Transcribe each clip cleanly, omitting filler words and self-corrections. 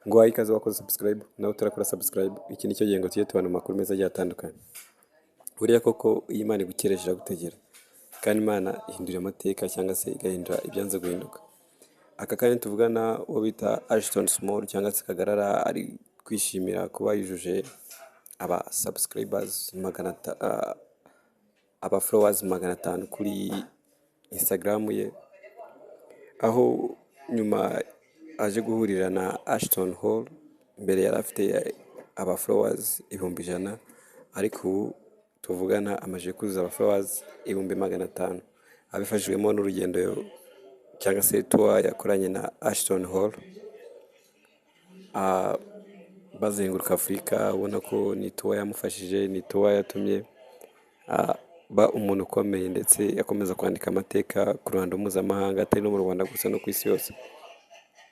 Nguhaye ikaze wakoze subscribe, nawe utarakora subscribe, iki nicyo gihe ngo tujye tubana amakuru meza agiye atandukanye. Buriya koko iyo Imana igukereje iragutegera, kandi Imana ihindura amateka cyangwa se igahindura ibyanze guhinduka. Aka kanya tuvugana, uwo bita Ashton Small cyangwa se Kagarara ari kwishimira kuba yujuje aba subscribers aba followers 500 kuri Instagram ye, aho nyuma aje guhurira na Ashton Hall. Mbere yari afite aba followers 100,000, ariko ubu tuvugana amaze kuzuza aba followers 500,000, abifashijwemo n'urugendo cyangwa se tour yakoranye na Ashton Hall, bazenguruka Afurika. Ubona ko ni tour yamufashije, ni tour yatumye aba umuntu ukomeye, ndetse akomeza kwandika amateka ku ruhando mpuzamahanga, atari no mu Rwanda gusa, no ku isi yose.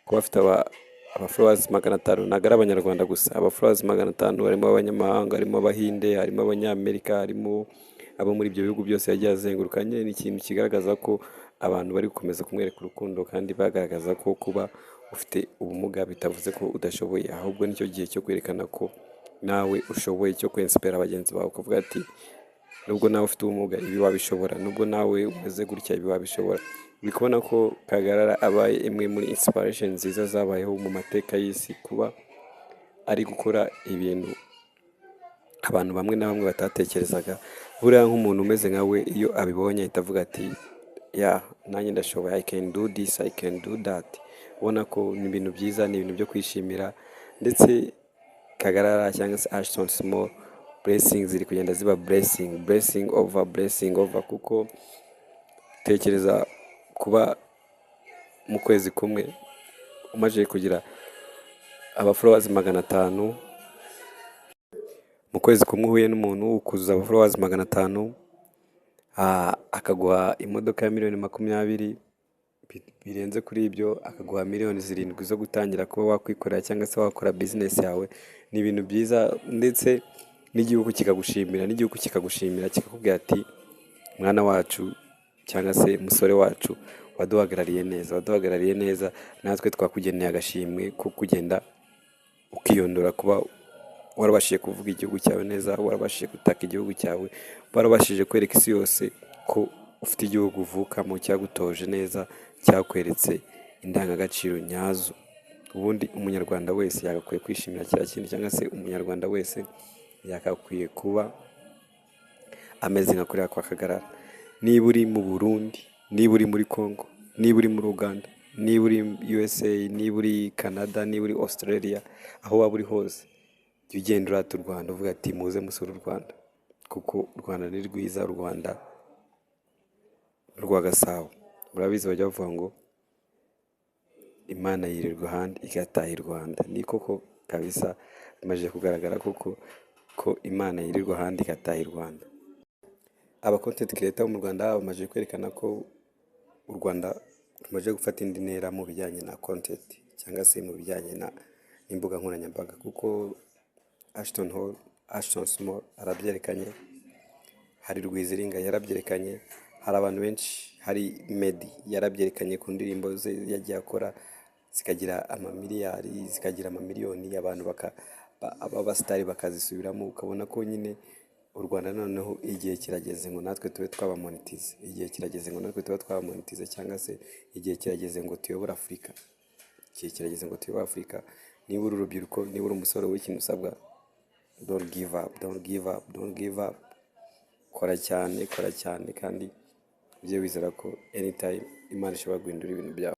Kuba afite aba followers 500, ntabwo ari Abanyarwanda gusa. Aba followers 500 harimo abanyamahanga, harimo Abahinde, harimo Abanyamerika, harimo abo muri ibyo bihugu byose yagiye azenguruka. Nyine ni ikintu kigaragaza ko abantu bari gukomeza kumwereka urukundo, kandi bagaragaza ko kuba ufite ubumuga bitavuze ko udashoboye, ahubwo nicyo gihe cyo kwerekana ko nawe ushoboye, cyo kwinspira bagenzi bawe, ukavuga ati: "Nubwo nawe ufite ubumuga, ibi wabishobora. Nubwo nawe umeze gutya, ibi wabishobora." Uri kubona ko Kagarara abaye imwe muri inspiration nziza zabayeho mu mateka y'isi, kuba ari gukora ibintu abantu bamwe na bamwe batatekerezaga. Buriya nk'umuntu umeze nka we, iyo abibonye ahita avuga ati: "Yeah, nanjye ndashoboye, I can do this, I can do that." Ubona ko ni ibintu byiza, ni ibintu byo kwishimira. Ndetse Kagarara cyangwa se Ashton Small, blessing ziri kugenda ziba blessing, blessing over blessing over, kuko tekereza kuba mu kwezi kumwe umaze kugira aba followers 500. Mu kwezi kumwe uhuye n'umuntu ukuzuza aba followers 500, akaguha imodoka ya miliyoni 20. Birenze kuri ibyo, akaguha miliyoni 7 zo gutangira kuba wakwikorera cyangwa se wakora business yawe. Ni ibintu byiza, ndetse n'igihugu kikagushimira, n'igihugu kikagushimira, kikakubwira ati: "Mwana wacu cyangwa se musore wacu, waduhagarariye neza, waduhagarariye neza. Natwe twakugeneye agashimwe ko kugenda ukiyondora kuba warabashije kuvuga igihugu cyawe neza, warabashije gutaka igihugu cyawe, warabashije kwereka isi yose ko ufite igihugu uvukamo cyagutoje neza, cyakweretse indangagaciro nyazo." Ubundi Umunyarwanda wese yagakwiye kwishimira kiriya kintu, cyangwa se Umunyarwanda wese yagakwiye kuba ameze nka kuriya kwa Kagarara. Niba uri mu Burundi, niba uri muri Congo, niba uri muri Uganda, niba uri USA, niba uri Canada, niba uri Australia, aho waba uri hose, jya ugenda urata u Rwanda, uvuga ati: "Muze musure u Rwanda, kuko u Rwanda ni rwiza, u Rwanda rwa Gasabo." Murabizi, bajya bavuga ngo Imana yirirwa ahandi igataha i Rwanda. Ni koko kabisa, bimaze kugaragara koko ko Imana yirirwa ahandi igataha i Rwanda. Aba content creator bo mu Rwanda bamaze kwerekana ko u Rwanda rumaze gufata indi ntera mu bijyanye na content cyangwa se mu bijyanye n'imbuga nkoranyambaga, kuko Ashton Hall, Ashton Small arabyerekanye, hari Rwiziringa yarabyerekanye, hari abantu benshi, hari Meddy yarabyerekanye ku ndirimbo ze yagiye akora zikagira amamiliyari, zikagira amamiliyoni, abantu b'abasitari bakazisubiramo. Ukabona ko nyine u Rwanda noneho igihe kirageze ngo natwe tube twaba monetize, igihe kirageze ngo natwe tube twaba monetize, cyangwa se igihe kirageze ngo tuyobore Afurika, igihe kirageze ngo tuyobore Afurika. Niba uri urubyiruko, niba uri umusore w'ikintu usabwa, don't give up, don't give up, don't give up. Kora cyane, kora cyane, kandi ujye wizera ko anytime Imana ishobora guhindura ibintu byawe.